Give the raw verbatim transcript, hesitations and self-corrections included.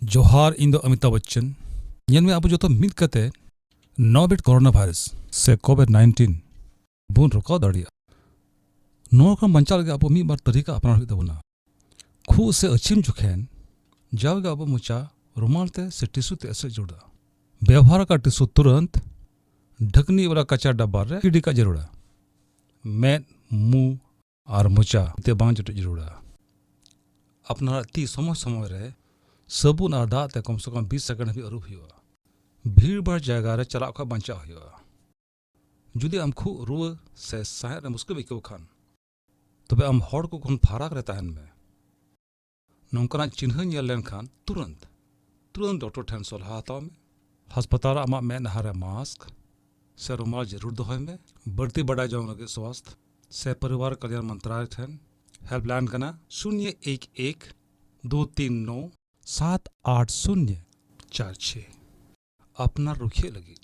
ᱡᱚᱦᱟᱨ, ᱤᱧ ᱫᱚ ᱚᱢᱤᱛᱟᱵᱷ ᱵᱚᱪᱪᱚᱱ᱾ ᱧᱮᱞ ᱢᱮ, ᱟᱵᱚ ᱡᱚᱛᱚ ᱢᱤᱫ ᱠᱟᱛᱮ ᱱᱚᱵᱮᱴ ᱠᱚᱨᱳᱱᱟ ᱵᱷᱟᱭᱨᱟᱥ ᱥᱮ ᱠᱳᱵᱷᱤᱰ ᱱᱟᱭᱤᱱᱴᱤᱱ ᱵᱚᱱ ᱨᱚᱠᱟᱣ ᱫᱟᱲᱮᱭᱟᱜᱼᱟ᱾ ᱱᱚᱣᱟ ᱠᱷᱚᱱ ᱵᱟᱧᱪᱟᱣ ᱞᱟᱹᱜᱤᱫ ᱟᱵᱚ ᱢᱤᱫ ᱵᱟᱨ ᱛᱟᱹᱨᱤᱠᱟ ᱟᱯᱱᱟᱨ ᱦᱩᱭᱩᱜ ᱛᱟᱵᱚᱱᱟ᱾ ᱠᱷᱩᱜ ᱥᱮ ᱟᱹᱪᱷᱤᱢ ᱡᱚᱠᱷᱮᱱ ᱡᱟᱣᱜᱮ ᱟᱵᱚ ᱢᱚᱪᱟ ᱨᱩᱢᱟᱞ ᱛᱮ ᱥᱮ ᱴᱤᱥᱩ ᱛᱮ ᱮᱥᱮᱫ ᱡᱟᱹᱨᱩᱲᱟ᱾ ᱵᱮᱣᱦᱟᱨ ᱟᱠᱟᱫ ᱴᱤᱥᱩ ᱛᱩᱨᱟᱹᱱᱛ ᱰᱷᱟᱹᱠᱱᱤ ᱵᱟᱞᱟ ᱠᱟᱪᱟ ᱰᱟᱵᱵᱟ ᱨᱮ ᱜᱤᱰᱤ ᱠᱟᱜ ᱡᱟᱹᱨᱩᱲᱟ᱾ ᱢᱮᱫ, ᱢᱩ ᱟᱨ ᱢᱚᱪᱟ ᱛᱮ ᱵᱟᱝ ᱡᱚᱴᱮᱫ ᱡᱟᱹᱨᱩᱲᱟ᱾ ᱟᱯᱱᱟᱨᱟᱜ ᱛᱤ ᱥᱚᱢᱚᱭ ᱥᱚᱢᱚᱭ ᱨᱮ ᱥᱟᱵᱩᱱ ᱟᱨ ᱫᱟᱜ ᱛᱮ ᱠᱚᱢ ᱥᱮ ᱠᱚᱢ ᱵᱤᱥ ᱥᱮᱠᱮᱱᱰ ᱦᱟᱹᱵᱤᱡ ᱟᱹᱨᱩᱵ ᱦᱩᱭᱩᱜᱼᱟ᱾ ᱵᱷᱤᱲ ᱵᱷᱟᱲ ᱡᱟᱭᱜᱟ ᱨᱮ ᱪᱟᱞᱟᱜ ᱠᱷᱚᱱ ᱵᱟᱧᱪᱟᱜ ᱦᱩᱭᱩᱜᱼᱟ᱾ ᱡᱩᱫᱤ ᱟᱢ ᱠᱷᱩᱜ, ᱨᱩᱣᱟᱹ ᱥᱮ ᱥᱟᱦᱮᱫ ᱨᱮ ᱢᱩᱥᱠᱤᱞ ᱮᱢ ᱟᱹᱭᱠᱟᱹᱣ ᱠᱷᱟᱱ, ᱛᱚᱵᱮ ᱟᱢ ᱦᱚᱲ ᱠᱚ ᱠᱷᱚᱱ ᱯᱷᱟᱨᱟᱠ ᱨᱮ ᱛᱟᱦᱮᱱ ᱢᱮ᱾ ᱱᱚᱝᱠᱟᱱᱟᱜ ᱪᱤᱱᱦᱟᱹ ᱧᱮᱞ ᱞᱮᱱᱠᱷᱟᱱ ᱛᱩᱨᱟᱹᱱᱛ, ᱛᱩᱨᱟᱹᱱᱛ ᱰᱚᱠᱴᱚᱨ ᱴᱷᱮᱱ ᱥᱚᱞᱦᱟ ᱦᱟᱛᱟᱣ ᱢᱮ᱾ ᱦᱟᱥᱯᱟᱛᱟᱞ ᱨᱮ ᱟᱢᱟᱜ ᱢᱮᱫᱦᱟ ᱨᱮ ᱢᱟᱥᱠ ᱥᱮ ᱨᱩᱢᱟᱞ ᱡᱟᱹᱨᱩᱲ ᱫᱚᱦᱚᱭ ᱢᱮ᱾ ᱵᱟᱹᱲᱛᱤ ᱵᱟᱰᱟᱭ ᱡᱚᱝ ᱞᱟᱹᱜᱤᱫ ᱥᱣᱟᱥᱛᱷ ᱥᱮ ᱯᱚᱨᱤᱵᱟᱨ ᱠᱟᱞᱭᱟᱱ ᱢᱚᱱᱛᱨᱟᱞᱚᱭ ᱴᱷᱮᱱ ᱦᱮᱞᱯᱞᱟᱭᱤᱱ ᱠᱟᱱᱟ ᱥᱩᱱᱭᱚ ᱮᱠ ᱮᱠ ᱫᱩ ᱛᱤᱱ ᱱᱚ ᱥᱟᱛ ᱟᱴ ᱥᱩᱱᱭᱚ ᱪᱟᱨ ᱪᱷᱮ᱾ ᱟᱯᱱᱟᱨ ᱨᱩᱠᱷᱤᱭᱟᱹ ᱞᱟᱹᱜᱤᱫ